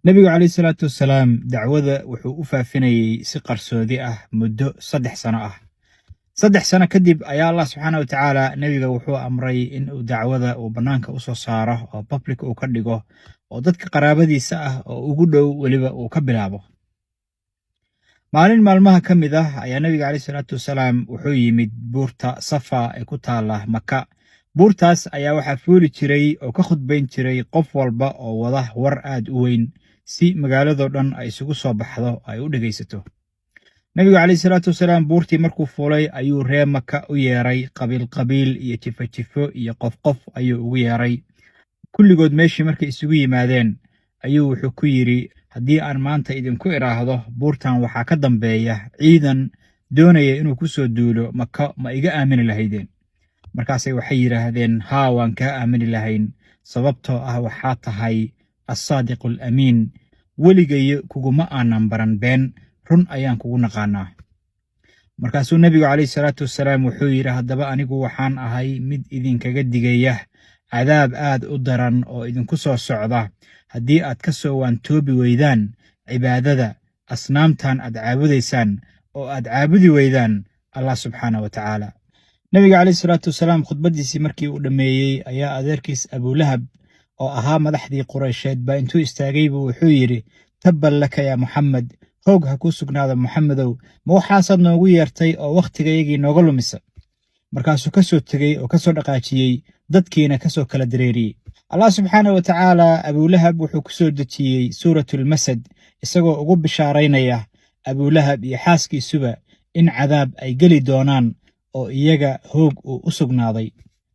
Nebigu calayhi salaatu wasalaam dacwada wuxuu u faafinayey si qarsoodi ah muddo 3 sano ah. 3 sano kadib ayaa Allah subxaana wa tacaala nebiga wuxuu amray in uu dacwada uu bannaanka u soo saaro oo public uu ka dhigo, oo dadka qaraabadiisa ah oo ugu dhow weliba uu ka bilaabo. Maalin maalmaha ka mid ah ayaa nebiga calayhi salaatu wasalaam wuxuu yimid buurta Safa ee ku taala Maka. Buurtaas ayaa waxaa fuuli jiray oo ka khudbayn jiray qof walba oo wada war aad u weyn, si magaaladoo dhan ay isugu soo baxdo, ay u dhegaysato. Nebigu calayhi salaatu wasalaam buurtii markuu fuulay ayuu ree Maka u yeeray. Qabiil qabiil iyo jifo jifo iyo qof qof ayuu ugu yeeray. Kulligood meeshii markay isugu yimaadeen ayuu wuxuu ku yidhi: "Haddii aan maanta idinku idhaahdo buurtan waxaa ka dambeeya ciidan doonaya inuu ku soo duulo Maka, ma iga aamini lahaydeen?" Markaasay waxay yidhaahdeen: "Haa, waan kaa aamini lahayn, sababtoo ah waxaa tahay assaadiqu alamiin. Weligayo kuguma aanan baran been, run ayaan kugu naqaanaa." Markaasuu nebigu calayhi salaatu wasalaam wuxuu yidhi: "Haddaba anigu waxaan ahay mid idinkaga digaya cadaab aad u daran oo idinku soo socda haddii aad ka soo waantoobi weydaan cibaadada asnaamtan aad caabudaysaan oo aad caabudi weydaan Allah subxaana wa tacaala." Nebiga calayhi salaatu wasalaam khudbaddiisii markii uu dhammeeyey ayaa adeerkiis Abulahab, oo ahaa madaxdii Qureysheed, baa intuu istaagay buu wuxuu yidhi: "Tabban laka yaa Muxamed, hoog ha kuu sugnaada Muxamedow, ma waxaasaad noogu yeertay oo wakhtigayagii nooga lumisa?" Markaasuu ka soo tegey oo ka soo dhaqaajiyey, dadkiina ka soo kala dareeriyey. Allah subxaana wa tacaala Abulahab wuxuu ku soo dejiyey Suuratulmasad, isagoo ugu bishaaraynaya Abulahab iyo xaaskiisuba in cadaab ay geli doonaan oo iyaga hoog uu u sugnaaday.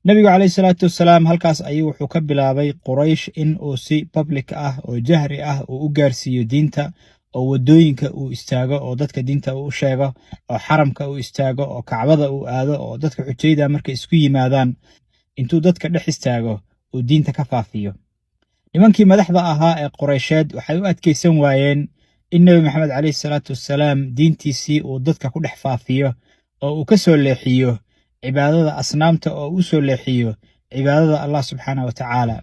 Nebigu calayhi salaatu wasalaam halkaas ayuu wuxuu ka bilaabay Quraysh in uu si public ah oo jahri ah uu u gaarsiiyo diinta, oo waddooyinka uu istaago oo dadka diinta uu u sheego, oo xaramka uu istaago, oo Kacbada uu aado, oo dadka xujayda markay isku yimaadaan intuu dadka dhex istaago uu diinta ka faafiyo. Nimankii madaxda ahaa ee Qureysheed waxay u adkaysan waayeen in Nebi Maxamed calayhi salaatu wasalaam diintiisii uu dadka ku dhex faafiyo oo uu ka soo leexiyo cibaadada asnaamta oo u soo leexiyo cibaadada Allah subxaana wa tacaala.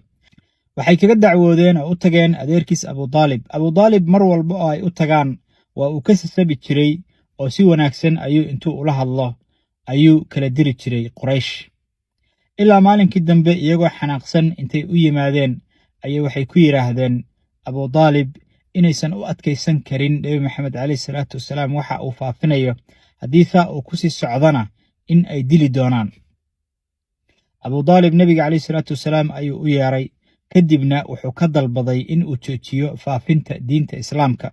Waxay kaga dacwoodeen oo u tageen adeerkiis Abudaalib. Abudaalib mar walba oo ay u tagaan waa uu ka sasabi jiray, oo si wanaagsan ayuu intuu ula hadlo ayuu kala diri jiray Quraysh. Ilaa maalinkii dambe iyagoo xanaaqsan intay u yimaadeen ayay waxay ku yidhaahdeen Abudaalib inaysan u adkaysan karin Nebi Maxamed calayhi salaatu wasalaam waxa uu faafinayo, haddii saa uu ku sii socdona in ay dili doonaan. Abudaalib nebiga calayhi salaatu wasalaam ayuu u yeeray, kadibna wuxuu ka dalbaday in uu joojiyo faafinta diinta Islaamka.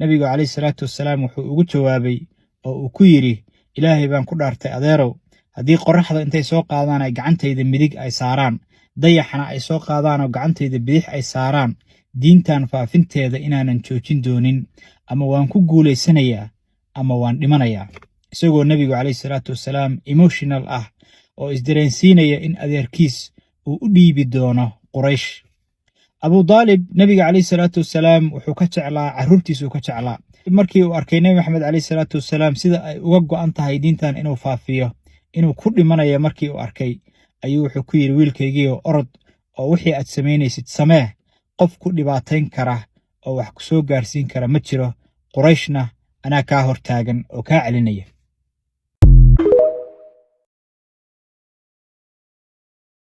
Nebigu calayhi salaatu wasalaam wuxuu ugu jawaabay oo uu ku yidhi: "Ilaahay baan ku dhaartay, adeerow, haddii qorraxda intay soo qaadaan ay gacantayda midig ay saaraan, dayaxna ay soo qaadaan oo gacantayda bidix ay saaraan, diintan faafinteeda inaanan joojin doonin. Ama waan ku guulaysanayaa ama waan dhimanayaa." Isagoo nebigu calayhi salaatu wasalaam emotional ah oo isdareensiinaya in adeerkiis uu u dhiibi doono Quraysh. Abudaalib nebiga calayhi salaatu wasalaam wuxuu ka jeclaa carruurtiisuu ka jeclaa. Markii uu arkay Nebi Maxamed calayhi salaatu wasalaam sida ay uga go'an tahay diintan inuu faafiyo, inuu ku dhimanayo markii uu arkay, ayuu wuxuu ku yidhi: "Wiilkaygiio, orod oo wixii aad samaynaysid samee. Qof ku dhibaatayn kara oo wax ku soo gaarsiin kara ma jiro. Qurayshna anaa kaa hortaagan oo kaa celinaya."